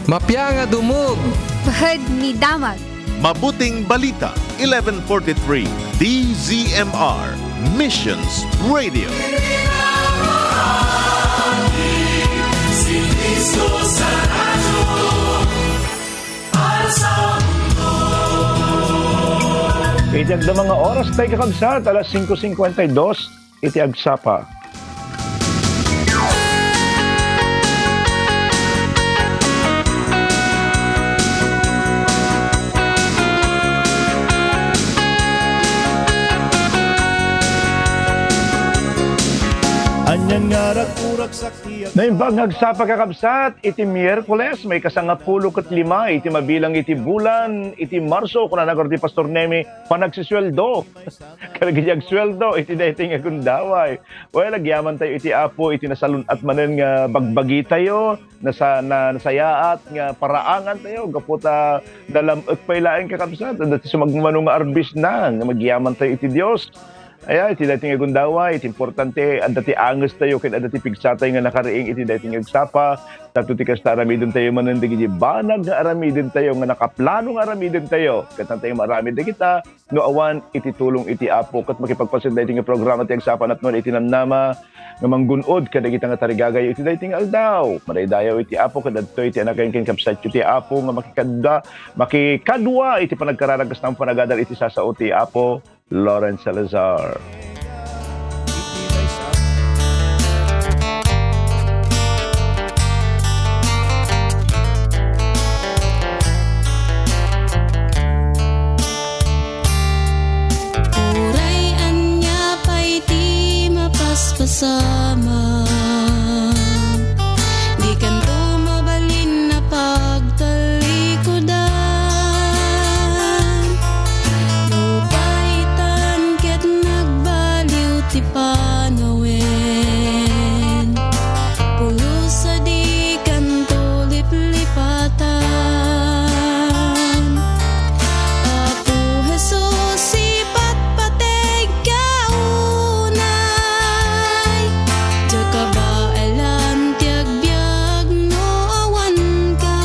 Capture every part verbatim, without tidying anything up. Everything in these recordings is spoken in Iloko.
Mapia nga dumog. Pahad ni damag. Mabuting Balita, eleven forty-three, D Z M R, Missions Radio. Iti adda nga oras tayo, kakabsat, alas singko singkwenta y dos, iti agsapa. Anian nga rakurak sakti. Naimbag nga agsapa, kakabsat, iti Miyerkules, maikasangapulo ket lima iti mabilang iti bulan iti Marso, kunana garud ti Pastor Nemi, panagsisueldo. Kadagiti agsueldo iti daytoy nga gundaway. Well, agyaman tayo iti Apo, iti nasalun-at manen nga bagbagi tayo, nasa-, na-, nasayaat nga paraangan tayo, gapu ta nalam-ek pay laeng, kakabsat, adda ti sumagmamano nga arbis na, nga magyaman tayo iti Dios. Aya, iti daytoy nga gundaway, iti importante, adda ti anges tayo, ken adda ti pigsa tayo nga nakariing iti daytoy nga agsapa, tapno ti kasta aramiden tayo manen dagiti banag nga aramiden tayo, nga nakaplano nga aramiden tayo, ket tayo maaramid dagita, no awan iti tulong iti Apo. Ket makipagpaset daytoy nga programa ti agsapa napno iti namnama nga manggun-od kadagita nga tarigagayo iti daytoy nga aldaw. Madaydayaw iti Apo, ket adtoy ti anakayo ken kabsatyo ti Apo nga makikadda-, makikadua iti panagkararag kas panagadal iti sasao ti Apo, Lawrence Salazar. Uray ania pay ti mapaspasama, dikanto mabalin a pagtalikudan. Nupay tan ket nagbaliw ti panawen, pulos a dikanto liplipatan. Apo Jesus, ipatpategka unay, diak kabaelan ti agbiag no awanka.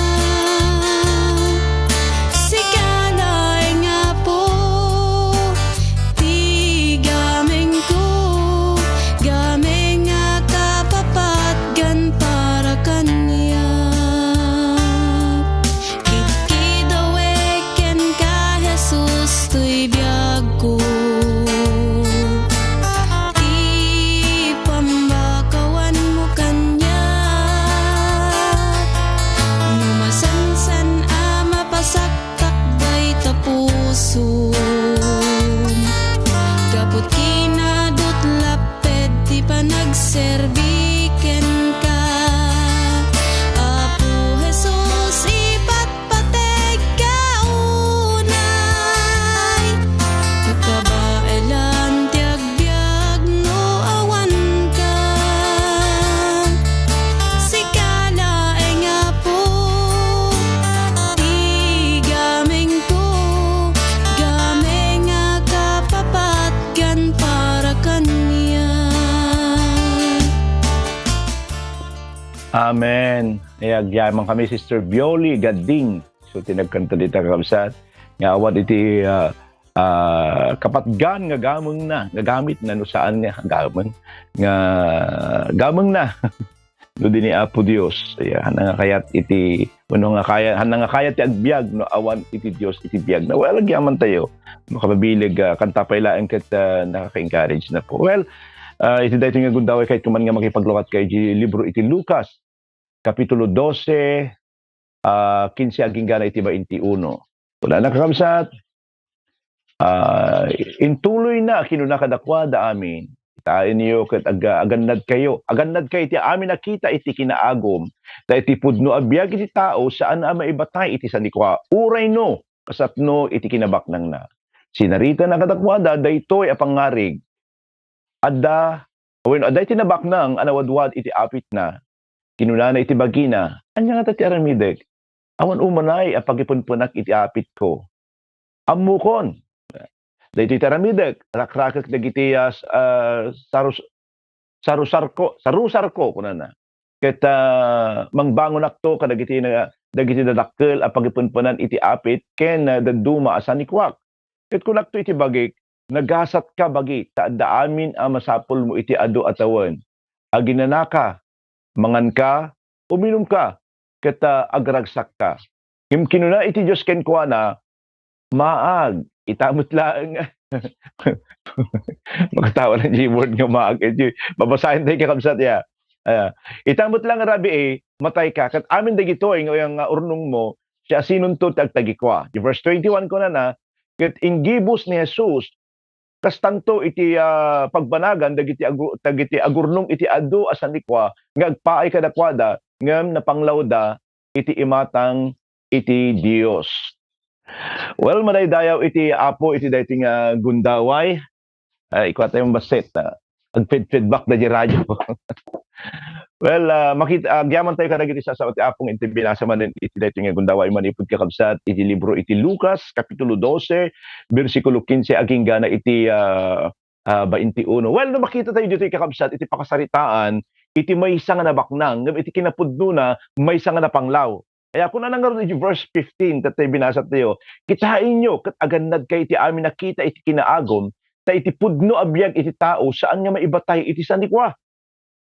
Sika laeng, Apo, ti gamengko, gameng a kapapatgan para kaniak. Kitkidawek kenka, Jesus, toy biagko. Ti pambakawanmo kaniak, no masansan a mapasaktak dayta pusom. Gapu ti kinadut laped ti panagserbi kenka, Apo Jesus, ipat pategka unay, ta kabaelan ti agbiag no awanka. Sika laeng, Apo, ti gamengko, gameng a kapapatgan para kaniak. Amen. Ay, agyaman kami, Sister Violi Gading. So, ti nagkanta dita, kakabsat, nga awan iti, ah, ah, kapatgan nga gamengna, nga gamitna, no saan nga gameng, nga gamengna. No di ni Apo Dios, ya, haan nga kayat iti, wenno nga kayat, haan nga kayat ti agbiag, no awan iti Dios iti biagna. Well, agyaman tayo. Makapabileg, ah, kanta pay laeng ket, ah, nakaka-encourage na po. Well, ah, iti daytoy nga gundaway, kayatko man nga makipaglukat ka iti libro iti Lucas, Kapitulo dose, ah, kinse agingga na iti bainti uno. Kunana, kakabsat, ah, intuloyna a kinuna kadakuada amin, "Kitaenyo ket ag-, agannadkayo, agannadkayo iti amin a kita iti kinaagum, ta iti pudno a biag iti tao, saan a maibatay iti sanikua, uray no, kasapno iti kinabaknangna." Sinaritana kadakuada daytoy a pangngarig. Adda, wenno adda iti nabaknang a nawadwad iti apitna. Kinunana iti bagina, "Ania ngata ti aramidek? Awan umanay a pagipenpenak iti apitko. Ammokon." Daytoy ti aramidek, rakrakek dagiti, ah, s-, ah, sarus-, sarusarko, sarusarko, kunana. Ket, ah, mangbangonakto kadagiti na-, dagiti dadakkel a pagipenpenan iti apit ken, ah, dadduma a sanikuak. Ket kunakto iti bagik, nagasatka bagi ta adda amin a masapulmo iti adu a tawen. Aginanaka, manganka, uminumka, ket, ah, agragsakka. Ngem kinuna iti Dios kenkuana, "Maag, ita met laeng." Makatawa lang di word nga maag. Iti, babasahin tayo, kakabsat, ya. Ah, "Ita met laeng, rabii, matayka, ket amin dagitoy nga, nga urnongmo, siasinonto ti agtagikua?" Di verse twenty-one kunana, ket inggibus ni Jesus, kastanto iti, ah, pagbanagan dagiti agu-, dagiti agurnong iti adu a sanikua nga agpaay kadakuada, ngem napanglawda iti imatang iti Dios. Well, madaydayaw iti Apo iti daytoy nga gundaway. Ah, ikua tayo bassit, ah, agfeed-feedback da di radyo. Well, ah, makit-, ah, agyaman tayo kadagiti sasao ti Apo nga inti binasa manen iti daytoy nga gundaway manipud, kakabsat, iti libro iti Lucas, kapitulo dose, bersikulo kinse, agingga na iti, ah, ah, baintiuno. Well, no makita tayo ditoy, kakabsat, iti pakasaritaan, iti maysa nga nabaknang, ngem iti kinapudnona, maysa nga napanglaw. Kaya kunana ngarud iti verse fifteen, ket tay binasa tayo, "Kitaenyo, ket agannad kay iti amin a kita iti kinaagum, ta iti pudno a biag iti tao, saan nga maibatay iti sanikua,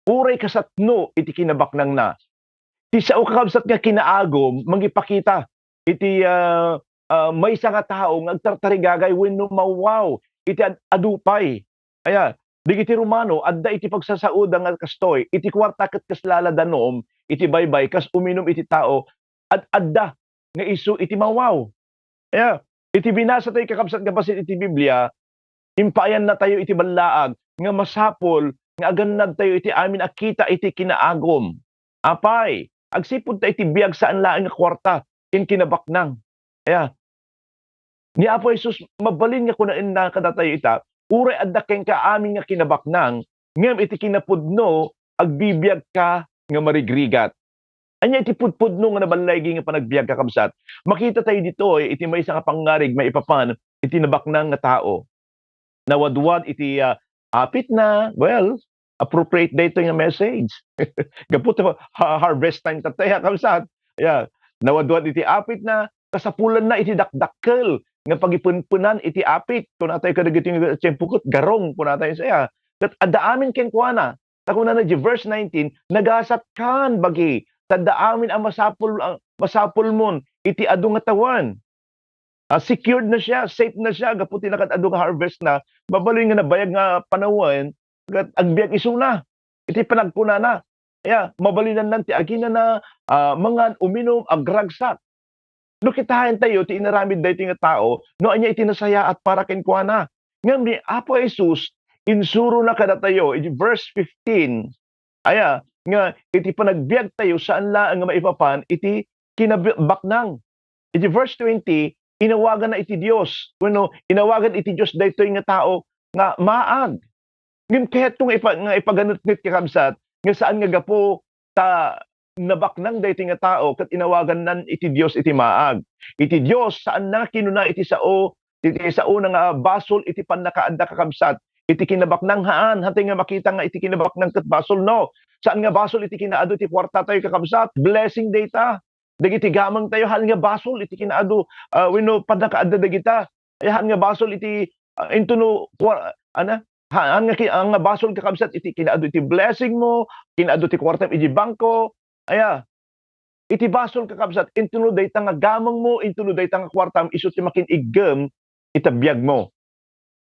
uray kasatno iti kinabaknangna." Ti sao, kakabsat, nga kinaagum mangipakita iti, ah, ah, maysa nga tao nga agtartarigagay wenno mawwaw iti ad-, adu pay. Aya, dagiti Romano, adda iti pagsasaoda nga kastoy, iti kuarta ket kasla la danum iti baybay kas uminum iti tao, ad-adda nga isu iti mawwaw. Aya, iti binasa tayo, kakabsat, nga bassit iti Biblia, impaayannatayo iti ballaag nga masapul nga agannadtayo iti amin a kita iti kinaagum. Apay, agsipud ta iti biag saan laeng nga kuarta ken kinabaknang. Aya, ni Apo Jesus, mabalin nga kunaenna kadatayo ita, "Uray adda kenka amin nga kinabaknang, ngem iti kinapudno, agbibiagka nga marigrigat." Ania iti pudpudno nga naballaigi nga panagbiag, kakabsat? Makita tayo ditoy iti maysa nga pangngarig maipapan iti nabaknang nga tao. Nawadwad iti, ah, apitna. Well, appropriate daytoy nga message. Gapu ta ha-, harvest time tatta, ya, kabsat. Ya, nawadwad iti apitna, kasapulanna iti dakdakkel nga pagipenpenan iti apit. Kunatayo kadagiti nga tiempo ket garong, kunatayo saya. Ket adda amin kenkuana. Ta kunana iti verse nineteen, "Nagasatkan bagi, ta adda amin a masapul-, a masapulmon iti adu nga tawen." Ah, secured na siya, safe na siya, gapu ti nakaad-adu nga harvest na, mabalin nga nabayag nga panawen, ket agbiag isuna. Iti panagkunana, ya, mabalinannan ti aginana, ah, mangan, uminum, agragsak. No kitaentayo ti inaramid daytoy nga tao, no ania iti nasayaat para kenkuana. Ngem ni Apo Jesus, insurona kadatayo, iti verse fifteen, aya, nga iti panagbiagtayo, saan laeng nga maipapan iti kinabaknang. Iti verse twenty, inawaganna iti Dios, wenno inawagan iti Dios daytoy nga tao nga maag. Ngem kayatko nga ipa-, nga ipaganetnget, kakabsat, nga saan nga gapu ta nabaknang daytoy nga tao ket inawagannan iti Dios iti maag. Iti Dios, saanna nga kinuna iti sao, iti saona nga basol iti pannakaadda, kakabsat, iti kinabaknang. Haan, hantay nga makita nga iti kinabaknang ket basol, no? Saan nga basol iti kinaadu ti kuartatayo, kakabsat. Blessing dayta. Dagiti gamengtayo, haan nga basol iti kinaadu, ah, wenno pannakaadda dagita. Ay, haan nga basol iti, ah, intono, kua-, ana? Ha-, haan nga ki-, haan nga basol, kakabsat, iti kinaadu iti blessing mo, kinaadu ti kuartam iti bangko. Aya, iti basol, kakabsat, intono dayta nga gameng mo, intono dayta nga kuartam, isu ti makin-iggem ita biag mo.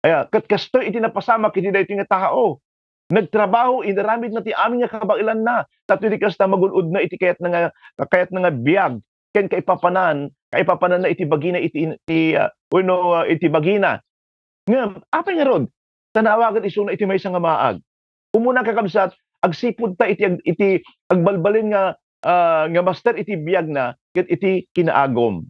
Aya, ket kastoy iti napasamak iti daytoy nga tao. Nagtrabaho, inaramidna ti amin nga kabaelanna. Tapno iti kasta, magun-odna iti kayatna nga, kayatna nga biag ken kaipapanan, kaipapananna iti bagina iti, iti, ah, wenno, ah, iti bagina. Ngem, apay ngarud ta naawagan isuna iti maysa nga maag? Umuna, kakabsat, agsipud ta iti ag-, iti agbalbalin nga, ah, nga master iti biagna ket iti kinaagum.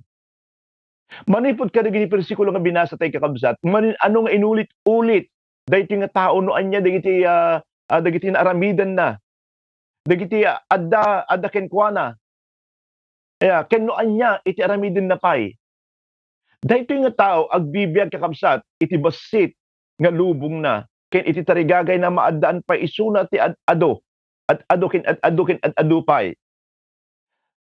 Manipud kadagiti bersikulo nga binasa tayo, kakabsat, manin-ano nga inulit-ulit daytoy nga tao no ania dagiti, ah, ah, dagiti naaramidenna, dagiti, ah, adda, adda kenkuana. Aya, ken no ania iti aramidenna pay. Daytoy nga tao agbibiag, kakabsat, iti bassit nga lubongna, ken iti tarigagayna, maaddaan pay isuna ti ad-adu, ad-adu ken ad-adu ken ad-adu pay.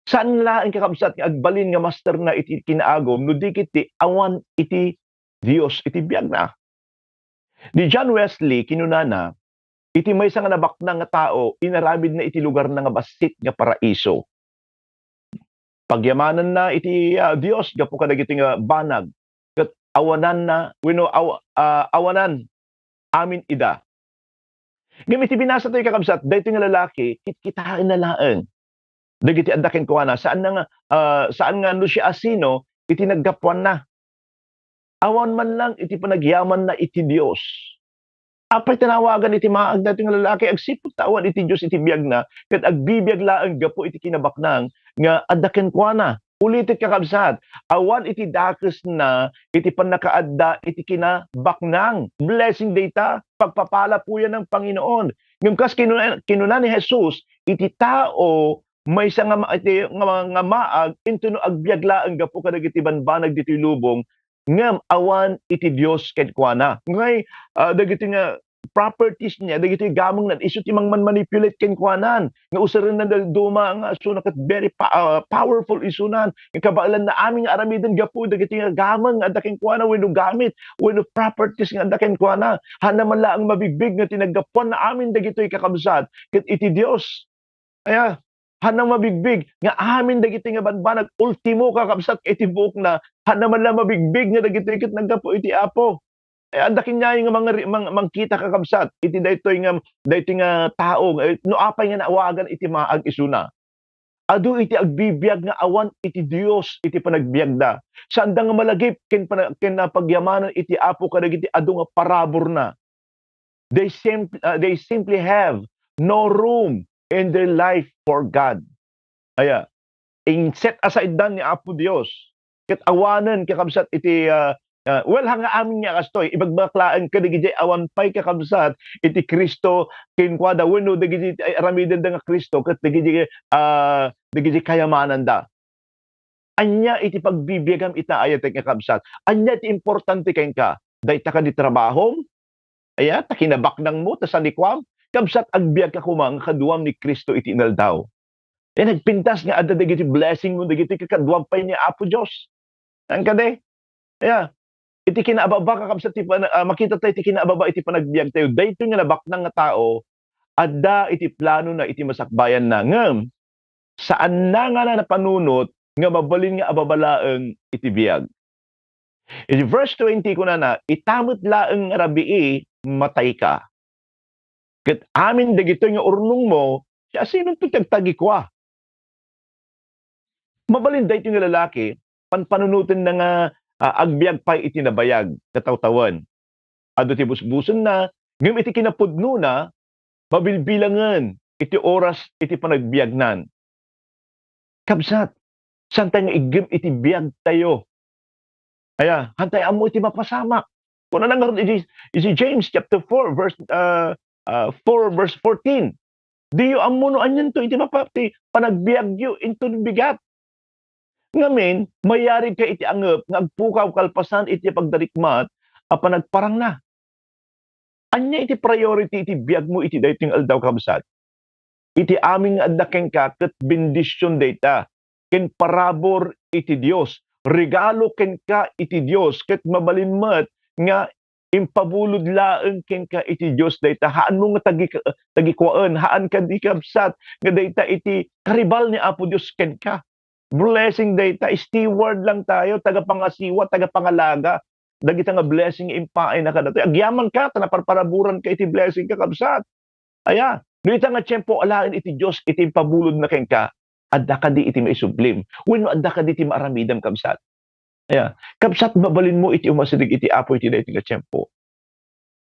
Saan laeng, kakabsat, nga agbalin nga masterna iti kinaagum no di ket ti awan iti Dios iti biagna. Ni John Wesley, kinunana, iti maysa nga nabaknang nga tao, inaramidna iti lugarna nga bassit nga paraiso. Pagyamananna iti, ah, Dios gapu kadagiti nga banag, ket awananna, wenno aw-, ah, awanan amin ida. Ngem iti binasa tayo, kakabsat, daytoy nga lalaki, kitkitaenna laeng dagiti adda kenkuana. Saan na nga, ah, saan nga no siasino iti naggapuanna. Awan man lang iti panagyamanna iti Dios. Apay ta naawagan iti maag daytoy nga lalaki? Agsipud ta awan iti Dios iti biagna, ket agbibiag laeng gapu iti kinabaknang nga adda kenkuana. Ulitek, kakabsat, awan iti dakesna iti pannakaadda iti kinabaknang. Blessing dayta, pagpapala puya ng Panginoon. Ngem kas kinuna, kinuna ni Jesus, iti tao, maysa nga ma-, iti nga, nga maag, intono agbiag laeng gapu kadagiti banbanag ditoy lubong, ngem awan iti Dios kenkuana. Ngay, ah, dagiti nga properties niya, dagiti gamengna, isu ti mangmanmanipulate kenkuanan, nga usarenna dadduma nga isuna ket very pa-, ah, powerful isunan, nga kabaelanna amin nga aramiden gapu dagiti nga gameng nga adda kenkuana, wenno gamit, wenno properties nga adda kenkuana. Haanna man laeng mabigbig nga ti naggapuanna amin dagitoy, kakabsat, ket iti Dios. Aya, haanna mabigbig nga amin dagiti nga banbanag, ultimo, kakabsat, iti buokna, haanna man la mabigbig nga dagitoy ket naggapu iti Apo. Eh, adda kaniayo nga mangari-, mang-, mangkita, kakabsat, iti daytoy nga, daytoy nga tao, eh, no apay nga naawagan iti maag isuna. Adu iti agbibiag nga awan iti Dios iti panagbiagda. Saanda nga malagip ken pana-, ken napagyamanan iti Apo kadagiti adu nga paraburna. They sim-, ah, they simply have no room in their life for God. Aya, in-set aside-dan ni Apo Dios. Ket awanen, kakabsat, iti, ah, ah, well, haan nga amin nga kastoy, ibagbagak laeng kadagiti awan pay, kakabsat, iti Cristo kenkuada, wenno dagiti aramidenda nga Cristo, ket dagiti, ah, dagiti kayamananda. Ania iti pagbibiagam ita, ayatek nga kabsat? Ania ti importante kenka? Dayta kadi trabahom? Aya, ta kinabaknangmo, ta sanikuam? Kabsat, agbiagka koma nga kaduam ni Cristo iti inaldaw. Aya, nagpintas nga adda dagiti blessing mo, dagiti kakaduam pay ni Apo Dios. Saan kadi? Aya, iti kinaababa, kakabsat, ti pan-, ah, makita tayo ti kinaababa iti panagbiag tayo. Daytoy nga nabaknang nga tao, adda iti planona iti masakbayanna. Ngem, saanna nga napanunot nga mabalin nga ababa laeng iti biag. Iti verse twenty, kunana, "Ita met laeng nga rabii, matayka. Ket amin dagitoy nga urnongmo, siasinonto ti agtagikua?" Mabalin daytoy nga lalaki, panpanunotenna nga, ah, agbiag pay iti nabayag nga tawtawen. Adu ti busbusenna, ngem iti kinapudnona, mabilbilangen iti oras iti panagbiagnan. Kabsat, saantayo nga iggem iti biagtayo. Aya, haantayo ammo iti mapasamak. Kunana ngarud iti, iti James chapter four, verse, ah, ah, four, verse fourteen, "Diyo ammo no anianto iti mapa-, ti panagbiagyo inton bigat." Ngamin, mayarig ka iti angep nga agpukaw kalpasan iti pagdarikmat a panagparangna. Ania iti priority iti biagmo iti daytoy nga aldaw, kabsat? Iti amin nga adda kenka ket bendision dayta, ken parabur iti Dios, regalo kenka iti Dios, ket mabalin met nga impabulod laeng kenka iti Dios dayta. Haanmo nga tagi-, tagikuaen, haan kadi, kabsat, nga dayta iti karibal ni Apo Dios kenka. Blessing dayta, steward lang tayo, tagapangasiwa, tagapangalaga dagita nga blessing nga impaayna kadatayo. Agyamanka ta naparparaburanka iti blessing, kakabsat. Aya, no ita nga tiempo, alaen iti Dios iti impabulodna kenka, adda kadi iti maisublim? Wenno adda kadi iti maaramidem, kabsat? Aya, kabsat, mabalinmo iti umasideg iti Apo iti daytoy nga tiempo.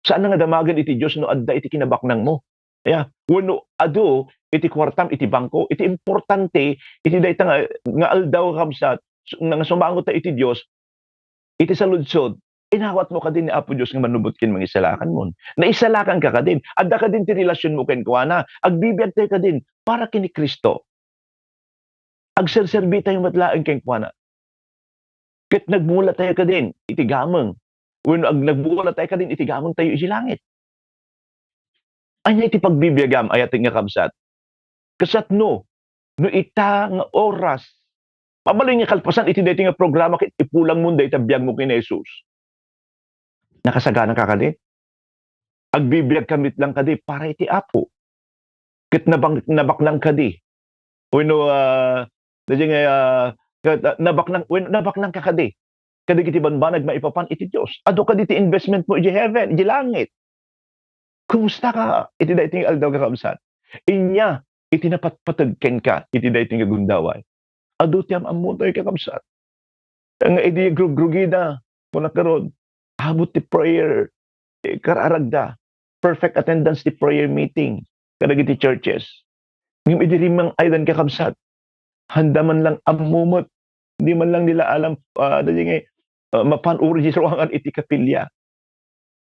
Saan nga damagen iti Dios no adda iti kinabaknangmo. Aya, wenno adu iti kuartam iti bangko. Iti importante iti dayta nga, nga aldaw, kabsat, su-, nga sumango ta iti Dios, iti saludsod, inawatmo kadi ni Apo Dios nga manubot ken mangisalakanmon? Naisalakanka kadin? Adda kadin ti relasionmo kenkuana? Agbibiagtayo kadin para ken ni Cristo? Agserserbitayo met laeng kenkuana? Ket nagmulatayo kadin iti gameng, wenno ag-, nagmulatayo kadin iti gamengtayo iti langit? Ania iti pagbibiagam, ayatek nga kabsat? Kasatno, no ita nga oras, mabalin nga kalpasan iti daytoy nga programa ket ipulangmo dayta biagmo ken Jesus. Nakasagana ka kadi? Agbibiag ka met lang kadi para iti Apo. Ket nabang-, nabaknang kadi. Wenno, ah, daydiay nga, ah, ket, ah, nabaknang, wen-, nabaknang ka kadi. Kadagiti banbanag maipapan iti Dios. Adu kadi ti investment mo iti heaven, iti langit. Kumusta ka iti daytoy nga aldaw, kakabsat? Inya, iti napatpateg kenka iti daytoy nga gundaway. Adu ti am-ammotayo, kakabsat. Nga idi grugrugida, kuna ngarud, abut ti prayer, eh, kararagda. Perfect attendance ti prayer meeting kadagiti churches. Ngem idi rimmang-aydan, kakabsat, handa man lang ammo met, di man lang nila alam, ah, daydiay nga, ah, mapan uri di ruangan iti kapilya.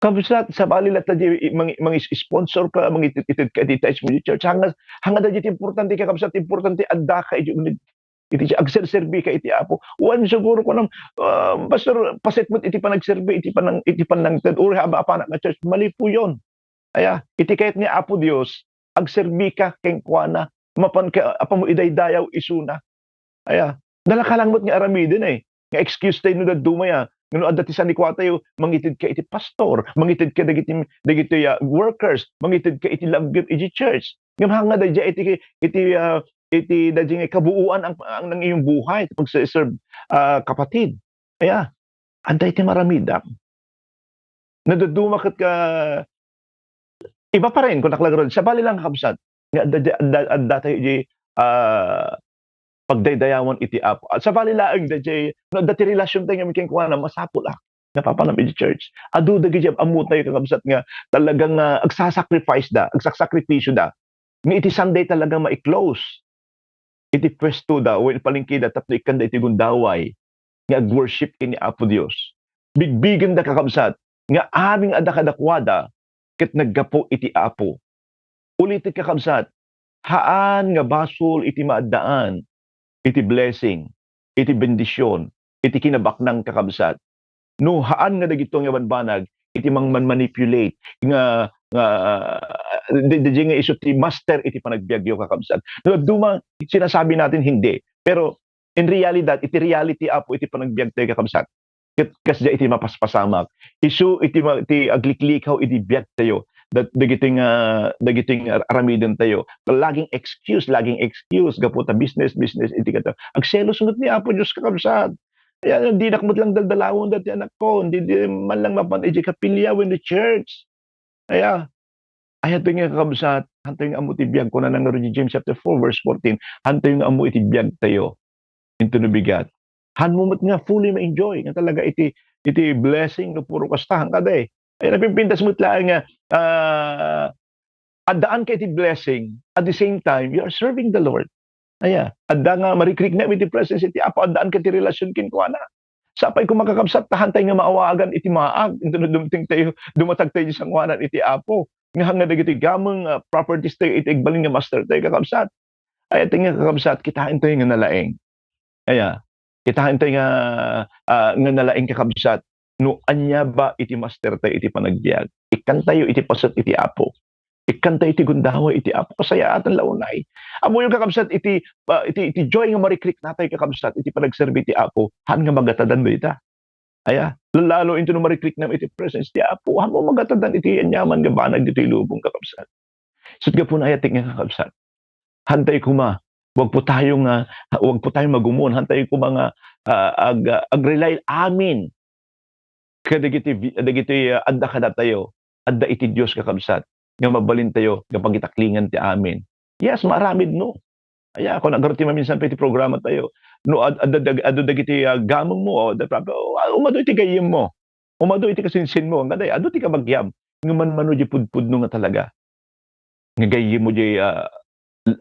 Kabsat, sabali latta di mangi-, mangi-sponsor ka, mangited-ited ka iti tithes mo iti church. Hanga, hanga daydiay ti importante, kakabsat, importante adda ka iti uneg. Iti agserserbi ka iti Apo. Wen, siguro kunam, ah, Pastor, paset met iti panagserbi, iti panang-, iti panangted, uri haba apanak nga church. Mali po yon. Aya, iti kayat ni Apo Dios, agserbi ka kenkuana, mapan ka, apan mo idaydayaw isuna. Aya, dala ka lang met nga aramiden, eh. Nga excuse tayo no dadduma, ya. Ngano adda ti sanikuatayo, mangited ka iti pastor, mangited ka dagiti, dagiti, ah, workers, mangited ka iti lagip iti church. Ngem hanga daydiay iti, iti, ah, iti daydiay nga kabuuan ang, ang, ng iyong buhay, pagse-serve, ah, kapatid. Aya, adda iti maramidam. Naduduma ket ka, iba pa rin, kung naklagaron, sabali lang, kakabsat, nga adda, adda, adda tayo di, ah, pagdaydayawan iti Apo. At sabali laeng, daydiay, no, adda ti relasyon tayo nga kenkuana, masapul, ah, napapanam iti church. Adu dagiti ammo tayo, kakabsat, nga talagang, ah, agsasacrifice da, agsasakripisyo da. Nga iti Sunday talaga mai-close iti puesto da, o iti palengke da, tapno ikkanda iti gundaway nga agworship ken ni Apo Dios. Bigbigenda, kakabsat, nga amin nga adda kadakuada ket naggapu iti Apo. Ulitek, kakabsat, haan nga basol iti maaddaan iti blessing, iti bendision, iti kinabaknang, kakabsat. No haan nga dagito nga banbanag iti mangmanmanipulate nga, nga, di, di, di nga isu ti master iti panagbiagyo, kakabsat. No dadduma, sinasabi natin hindi. Pero in realidad, iti reality, Apo, iti panagbiag tayo, kakabsat. Ket kasdiay iti mapaspasamak. Isu iti ma-, ti agliklikaw iti biag tayo. Dat-, dagiti nga, dagiti nga aramiden tayo. Laging excuse, laging excuse. Gapu ta business, business, iti kata. Agselos met ni Apo Dios, kakabsat. Aya, dinak met lang daldalawen dati anakko. Di, di man lang mapan iti kapilya wenno church. Aya, aya ti nga, kakabsat, hanto nga ammo ti biag, kuna ngarud ni James chapter four, verse fourteen, hanto nga ammo iti biag tayo. Into no bigat. Hanmo met nga fully ma-enjoy nga talaga iti, iti blessing no puro kastahan ka, day. Ay, napipintas met laeng nga, ah, addaan ka iti blessing, at the same time, you are serving the Lord. Aya, adda nga marikriknam iti presence iti Apo, addaan ka iti relasyon kenkuana. Sapay koma, kakabsat, ta hantay nga maawagan iti maag, inton dumteng tayo, dumatag tayo di sanguanan iti Apo. Nga hanga dagiti gameng, ah, properties tayo, iti agbalin nga master tayo, kakabsat. Ay, iti nga, kakabsat, kitaen tayo nga nalaeng. Aya, kitaen tayo nga, ah, nga nalaeng, kakabsat. No ania ba iti master tayo iti panagbiag? Ikkan tayo iti paset iti Apo. Ikkan tayo iti gundaway iti Apo. Kasayaatan la unay. Ammoyo, kakabsat, iti, ah, iti, iti joy nga marikrikna tayo, kakabsat, iti panagserbi iti Apo. Haan nga magatadan dayta. Aya, lalo into no marikriknam iti presence ti Apo. Haan mo magatadan iti aniaman nga banag ditoy lubong, kakabsat. Ket gapuna, aya ti nga, kakabsat. Hantay koma, wag po tayo nga, wag po tayo magumon. Hantay koma nga, ah, ag-, ah, ag-rely amin kadagiti vi-, dagiti, ah, adda kadatayo, adda iti Dios, kakabsat, nga mabalintayo nga pagitaklingan ti amin. Yes, maaramid, no? Aya, kung nagaro ti maminsan pa iti programa tayo, no, ad-, ad-, ad-, adu dagiti, ah, gameng mo, o, da-, o, umadu iti gayyem mo. Umadu iti kasinsin mo, nga day, adu ti kabagiam, nga manmano di pudpudno nga talaga. Nga gayyem mo di, ah,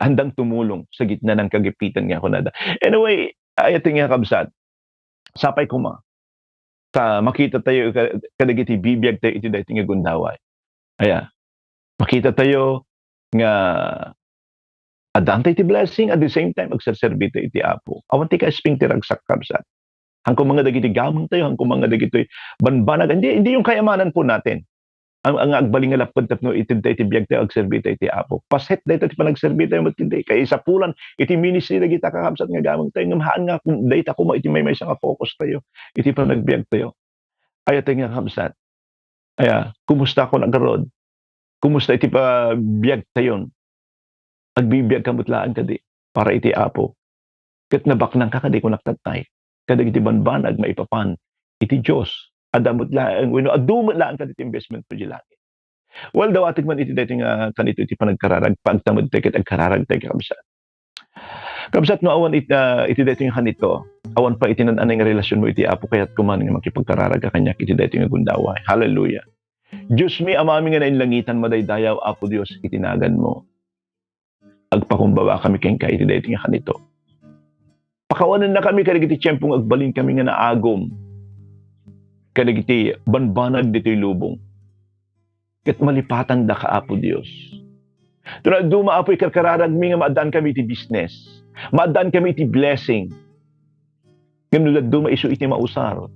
handang tumulong sa gitna ng kagipitan nga kunada. Anyway, aya ti nga, kabsat, sapay koma, ta makita tayo ka-, kadagiti bibiag tayo iti daytoy nga gundaway. Aya, makita tayo nga addaan tayo ti blessing, at the same time, agserserbi tayo iti Apo. Awan ti kaisping ti ragsak, kabsat. Haan koma nga dagiti gameng tayo, haan koma nga dagitoy banbanag. Hindi, hindi yung kayamanan po natin. ang, ang agbalin nga lapped tapno itedtayo ti biagtayo, agserbi tayo iti Apo. Paset dayta ti panagserbi tayo met iti kaisapulan iti ministry dagita kakabsat nga gameng tayo, ngem haan nga kum-, dayta koma iti maymaysa nga focus tayo iti panagbiag tayo. Aya tayo nga kakabsat. Aya, kumusta ko ngarud? Kumusta iti pa-, biag tayon? Agbibiag ka met laeng kadi para iti Apo. Ket nabaknang ka kadi kunak tatay. Kadagiti banbanag maipapan iti Dios. Adda met laeng, wenno adu met laeng kadi ti investment to di langit. Well, dawatek man iti daytoy nga kanito iti panagkararag, pagtamedtayo ket agkararagtayo, kakabsat. Kabsat, no awan it-, ah, iti daytoy nga kanito, awan pay iti nan-anay nga relasionmo iti Apo, kayatko man nga makipagkararag ka kaniak iti daytoy nga gundaway. Hallelujah. Diosmi, Amami nga nainlangitan, madaydayaw, Apo Dios, iti naganmo. Agpakumbabakami kenka iti daytoy nga kanito. Pakawanennakami kadagiti tiempo nga agbalinkami nga naagum kadagiti banbanag ditoy lubong. Ket malipatandaka, Apo Dios. Dadduma, Apo, ikarkararagmi nga maaddankami iti business. Maaddankami iti blessing. Ngem no dadduma isu iti mausar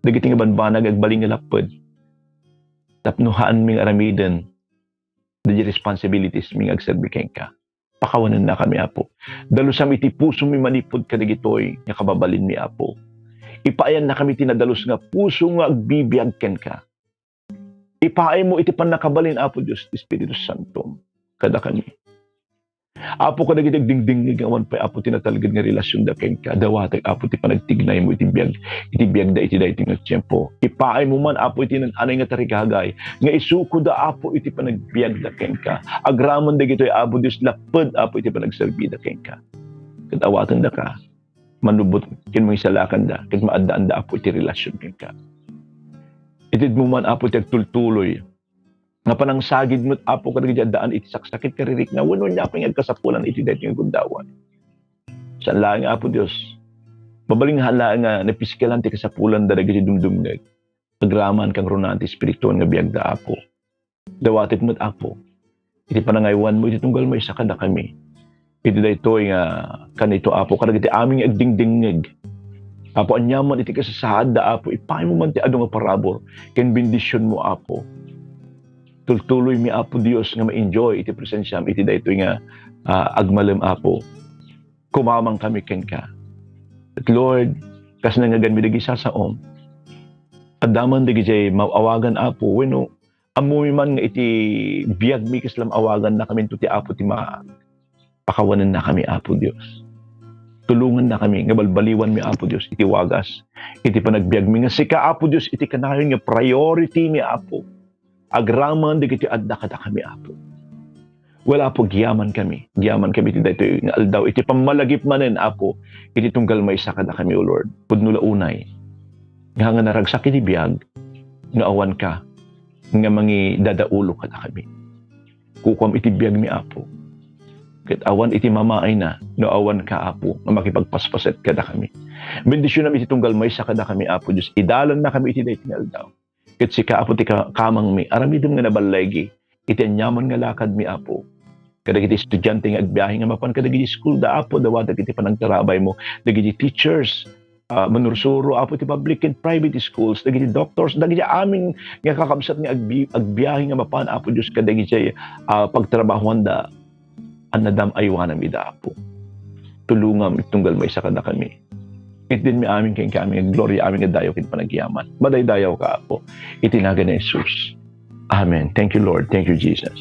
dagiti nga banbanag agbalin nga lapped, tapno haanmi nga aramiden dagiti responsibilitiesmi nga agserbi kenka. Pakawanennakami, Apo. Dalusam iti pusomi manipud kadagitoy nga kababalinmi, Apo. Ipaayannakami iti nadalus nga puso nga agbibiag kenka. Ipaaymo iti pannakabalin, Apo Dios, ti Espiritu Santo kadakami. Apo, kadagiti agdingdingngeg nga awan pay, Apo, ti natalged nga relasionda kenka, dawatek, Apo, ti panagtignaymo iti biag-, iti biagda iti daytoy nga tiempo. Ipaaymo man, Apo, iti nan-anay nga tarigagay nga isukoda, Apo, iti panagbiagda kenka. Agraman dagitoy, Apo Dios, lapped, Apo, iti panagserbida kenka. Ket awatendaka, mannubbot ken mangisalakanda, ket maaddaanda, Apo, iti relasion kenka. Itedmo man, Apo, ti agtultuloy nga panangsagid met, Apo, kadagiti addaan iti saksakit, karirikna, wenno ania pay nga agkasapulan iti daytoy nga gundaway. Saan laeng, Apo Dios, mabalin nga haan laeng nga napiskelan ti kasapulanda dagiti dumdumngeg. Agraman kangrunaan ti espirituan nga biagda, Apo. Dawatek met, Apo, iti panangaywanmo iti tunggal maysa kadakami. Iti daytoy nga kanito, Apo, kadagiti amin nga agdingdingngeg. Apo, aniaman iti kasasaadda, Apo, ipaaymo man ti adu nga parabur ken bendisionmo, Apo. Tultuloymi, Apo Dios, nga ma-enjoy iti presensiam iti daytoy nga, ah, agmalem, Apo. Kumamangkami kenka. Ket Lord, kas nangngeganmi dagiti sasaom, adda man dagiti maawagan, Apo, wenno ammomi man nga iti biagmi kasla maawagannakaminto ti Apo ti ma-, pakawanennakami, Apo Dios. Tulongannakami nga balbaliwanmi, Apo Dios, iti wagas, iti panagbiagmi nga sika, Apo Dios, iti kanayon nga priority mi, Apo. Agraman dagiti adda kadakami, Apo. Well, Apo, agyamankami. Agyamankami iti daytoy nga aldaw, iti pammalagip manen, Apo, iti tunggal maysa kadakami, O Lord. Pudno la unay nga, nga naragsak iti biag nga awanka nga mangidadaulo kadakami. Kukuam iti biagmi, Apo. Ket awan iti mamaayna no awanka, Apo, nga makipagpaspaset kadakami. Bendisionam iti tunggal maysa kadakami, Apo Dios. Idalannakami iti daytoy nga aldaw. Ket sika, Apo, ti ka-, kamangmi. Aramidem nga naballigi iti aniaman nga lakadmi, Apo. Kadagiti estudiante nga agbiahe nga mapan kadagiti school da, Apo, dawatek iti panagtarabaymo. Dagiti teachers, ah, manursuro, Apo, ti public ken private schools, dagiti doctors, dagiti amin nga kakabsat nga agbi-, agbiahe nga mapan, Apo Dios, kadagiti, ah, pagtrabahoanda, annadam aywanam ida, Apo. Tulongam iti tunggal maysa kadakami. Itdinmi amin ken kami nga gloria, amin nga dayaw ken panagyaman. Madaydayawka, Apo, iti nagan ni Jesus. Amen. Thank you, Lord. Thank you, Jesus.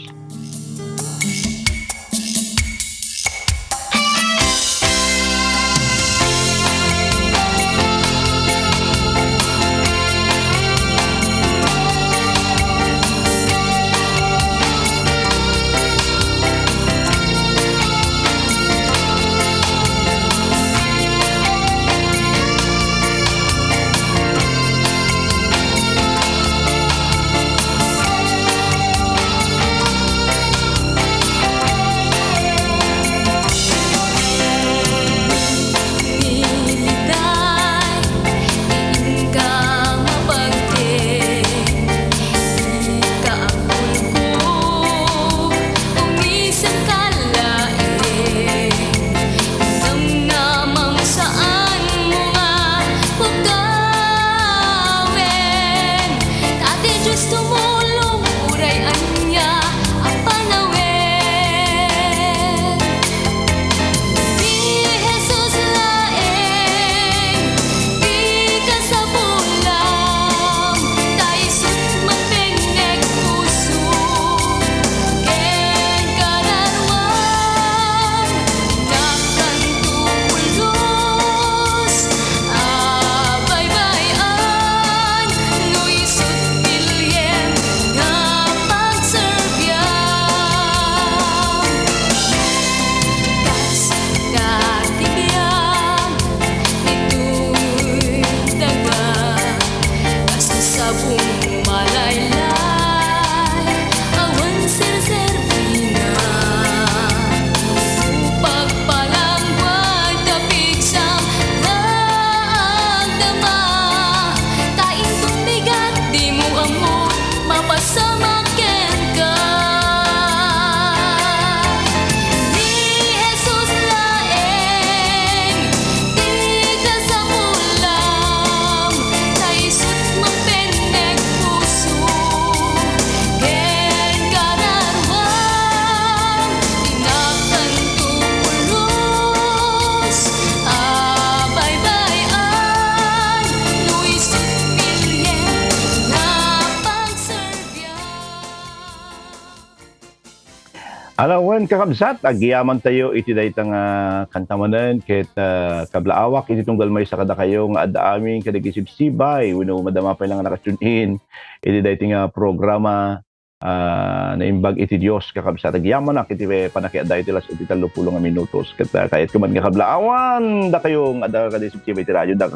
Ala wen, kakabsat, agyamantayo iti dayta nga kanta manen ket, ah, kablaawak iti tunggal maysa kadakayo nga adda amin kadagiti sibsibay wenno madama pay la nga naka-tune in iti dayta nga programa, ah, Naimbag iti Dios, kakabsat. Agyamanak iti pannakiadda iti las-, iti tallopulo nga minutos. Ket, ah, kayatko man nga kablaawan dakayo nga adda kadagiti sibsibay iti radioda.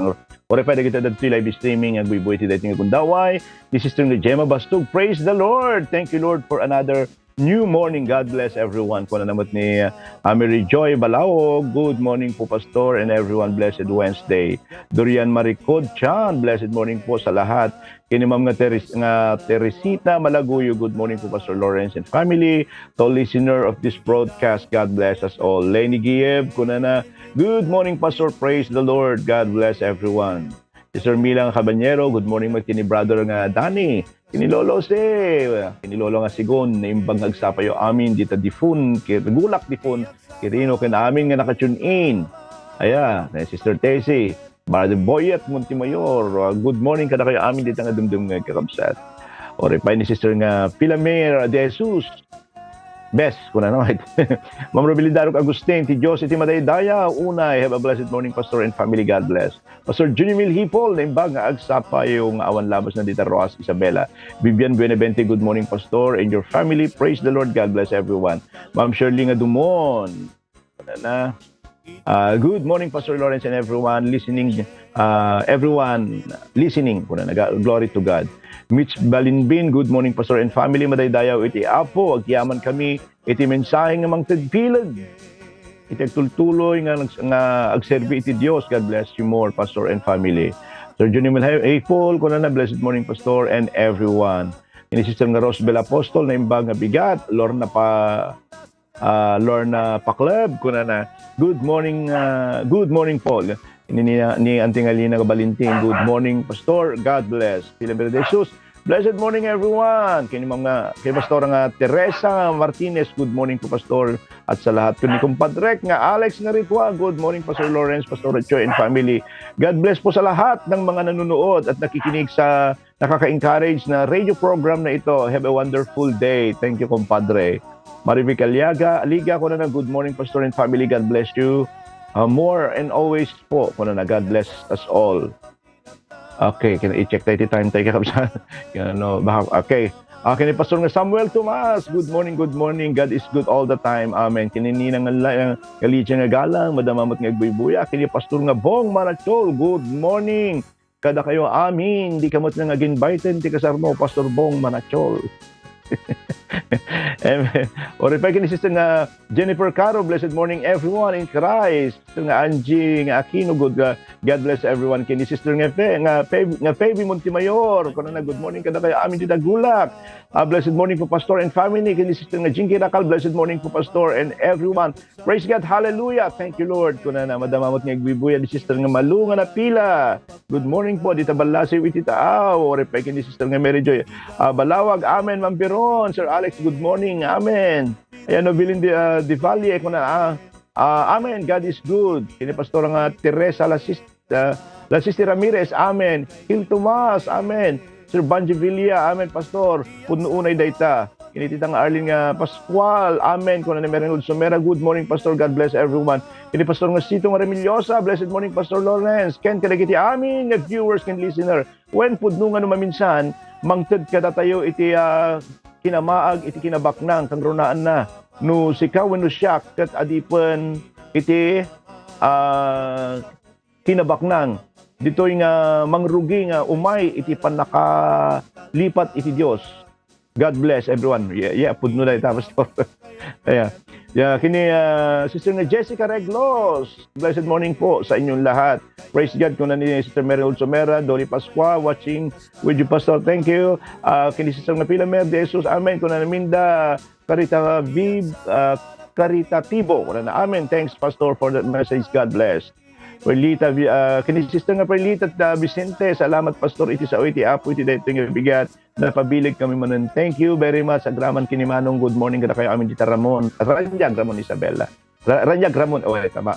Uray pay dagiti adda ditoy live streaming nga agbuybuy iti dayta nga gundaway. Ni Sister nga Gemma Bastog, praise the Lord! Thank you, Lord, for another new morning. God bless everyone. Kunana met ni, uh, Mary Joy Balaog, "Good morning po, Pastor, and everyone. Blessed Wednesday." Dorian Maricod Chan, "Blessed morning po sa lahat." Kini Ma'am nga Teres-, nga Teresita Malaguyo, "Good morning po, Pastor Lawrence and family. To listener of this broadcast, God bless us all." Lenny Gieb, kunana, "Good morning, Pastor. Praise the Lord. God bless everyone." Sister Mila nga Caballero, "Good morning met kini brother nga Danny. Kini Lolo si, kini Lolo nga Sigon, naimbag nga agsapayo amin dita difun, ki-, Gulak difun, Quirino, ken amin nga naka-tune in." Aya, ni Sister Tessie, Brother Boyet Montemayor, uh, "Good morning kadakayo amin dita nga dumdum nga kakabsat." Uray pay ni Sister nga Pilamir De Jesus, "Bes," kuna na, "Ma'am Robilin Darok Agustin, ti Dios iti madaydayaw, unay. Have a blessed morning, Pastor and family. God bless." Pastor Junimil Hipol, naimbag nga agsapayo nga awan labasna dita Roxas, Isabela. Vivian Buenavente, "Good morning, Pastor, and your family. Praise the Lord. God bless everyone." Ma'am Shirley nga Dumon, na, ah, "Good morning, Pastor Lawrence, and everyone listening, ah, everyone listening." Kuna na, "Ga-, glory to God." Mitch Balinbin, "Good morning, Pastor and family. Madaydayaw iti Apo. Agyaman kami iti mensahe nga mangted bileg iti agtultuloy nga nags-, nga agserbi iti Dios. God bless you more, Pastor and family." Sir Johnny Milhay Apol, kuna na, "Blessed morning, Pastor and everyone." Ini Sister nga Rosbel Apostol, naimbag nga bigat, Lorna pa, ah, Lorna Pakleb, kuna na, "Good morning, ah, good morning po." Ini ni, ni Auntie Ngalina nga Valentin, "Good morning, Pastor. God bless." Pilamir De Jesus, "Blessed morning, everyone." Kini Ma'am nga, kini Pastor nga Teresa Martinez, "Good morning po, Pastor, at sa lahat." Kini Kumpadrek nga Alex nga Ritua, "Good morning, Pastor Lawrence, Pastor Rocho, and family. God bless po sa lahat ng mga nanonood at nakikinig sa nakaka-encourage na radio program na ito. Have a wonderful day." Thank you, Kumpadre. Marivic Aliaga, Aliga, kuna na, "Good morning, Pastor and family. God bless you, uh, more and always po." Kuna na, "God bless us all." Okay, kina-, i-check tayo ti time tayo, kakabsat. Ano, baka, okay. Ah, kini Pastor nga Samuel Tomas, "Good morning, good morning. God is good all the time. Amen." Kini Nina nga la-, nga Lydia nga Galang, madama met nga agbuybuya. Kini Pastor nga Bong Manachol, "Good morning kadakayo amin. Dika met nga ag-invite ti kasarmo, Pastor Bong Manachol." Amen. Uray pay kini Sister nga Jennifer Caro, "Blessed morning, everyone in Christ." Sister nga Angie nga Aquino, good, uh, "God bless everyone." Kini Sister nga Fe-, nga Fe-, nga Feby Montemayor, kuna na, "Good morning kadakayo amin dita Gulak. Ah, blessed morning po, Pastor and family." Kini Sister nga Jinky Racal, "Blessed morning po, Pastor and everyone." Praise God, hallelujah, thank you, Lord. Kuna na, madama met nga agbuybuya ni Sister nga Malu nga Napila. "Good morning po, dita Balasiw iti Taaw." Uray pay kini Sister nga Mary Joy, ah, Balawag, "Amen, Ma'am Piron." Sir Alex, "Good morning, amen." Ayan, Nobilin de, ah, de Valle, kuna, ah, ah, "Amen, God is good." Kini Pastor nga Teresa Lasis-, ah, Lasiste Ramirez, "Amen." Gil Tomas, "Amen." Sir Banji Villa, "Amen, Pastor. Pudno unay dayta." Kini Tita nga Arlene nga Pascual, "Amen." Kuna ni Mary Lord Somera, "Good morning, Pastor. God bless everyone." Kini Pastor nga Sito nga Remiliosa, "Blessed morning, Pastor Lawrence, ken kadagiti amin nga viewers ken listener." Wen, pudno nga no maminsan, mangted kadatayo iti, ah, kinamaag, iti kinabaknang, kangrunaanna. No sika wenno siak, ket adipen iti, ah, kinabaknang, ditoy nga mangrugi nga umay iti pannakalipat iti Dios. God bless everyone. Yeah, yeah, pudno dayta, Pastor. Yeah. Yeah, kini, ah, Sister nga Jessica Reglos, "Blessed morning po sa inyong lahat." Praise God, kuna ni Sister Mary Olsomera, Dolly Pascua, "Watching with you, Pastor. Thank you." Ah, kini Sister nga Pilamer de Jesus, "Amen." Kuna ni Minda Carita Vib-, ah, Caritativo, kuna na, "Amen. Thanks, Pastor, for that message. God bless." Perlita Vi-, ah, kini Sister nga Perlita, ah, Vicente, "Salamat, Pastor, iti sao iti Apo, iti daytoy nga bigat. Napabileg kami manen." Thank you very much. Agraman kini Manong, "Good morning kadakayo amin dita Ramon." Ranyag Ramon Isabela. Ra-, Ranyag Ramon, oh, eh, tama.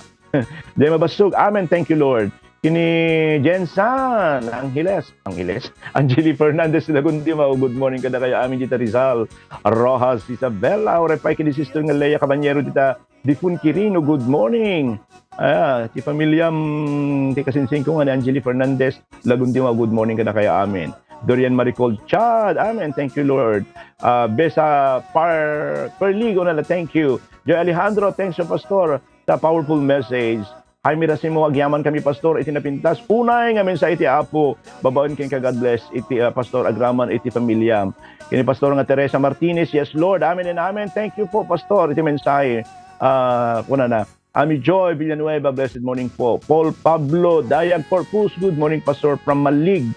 Gemma Basug, "Amen, thank you, Lord." Kini Jensan Angeles, Angeles, Angeli Fernandez Lagundimao, good morning kadakayo amin dita Rizal. Rojas Isabela, uray pay kini Sister nga Lea Caballero dita Difun Quirino, good morning. Ah, ti pamiliam, ti kasinsingko nga ni Angeli Fernandez Lagundimao, good morning kadakayo amin. Dorian Maricol Chad, amen. Thank you, Lord. Ah, Besa Par Perligo na la, thank you. Joy Alejandro, thanks, Pastor, sa powerful message. Jaime Racimo, agyaman kami, Pastor, iti napintas. Unay nga mensahe iti Apo, babaen kenka, God bless iti, ah, Pastor, agraman iti pamiliam. Kini Pastor nga Teresa Martinez, yes, Lord. Amen and amen. Thank you po, Pastor, iti mensahe. Ah, kunana, Ami Joy Villanueva, blessed morning po. Paul Pablo Dayag Corpus, good morning, Pastor, from Malig.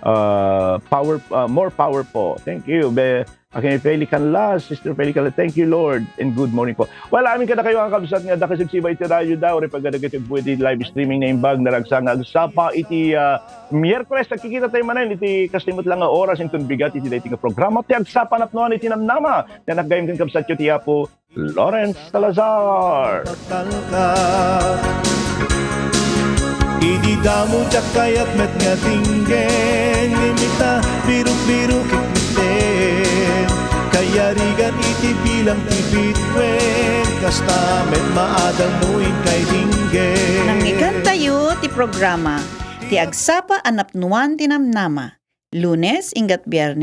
Ah, power, ah, more power po. Thank you. Be, akin Feli Canlas, Sister Feli Canlas, thank you, Lord, and good morning po. Well, amin kadakayo nga kabsat nga dakes agsiba iti radyo da, uray paggadagit pwede live streaming na imbag, naragsak nga agsapa iti, ah, Miyerkules, nagkikita tayo manen iti kasimut lang nga oras, inton bigat iti daytoy nga programa, ti agsapa napnuan iti namnama, nga naggayon ken kabsatyo ti Apo Lawrence Salazar. Talka. Idi damo diak kayat met nga dinggen, imita, biruk-biruk, ikmiten. Kayarigan iti bilang ti bituen, kasta met maadal no inkay dinggen. Nangngegentayo ti programa, ti agsapa a napnuan ti namnama. Lunes, inggat Biyernes,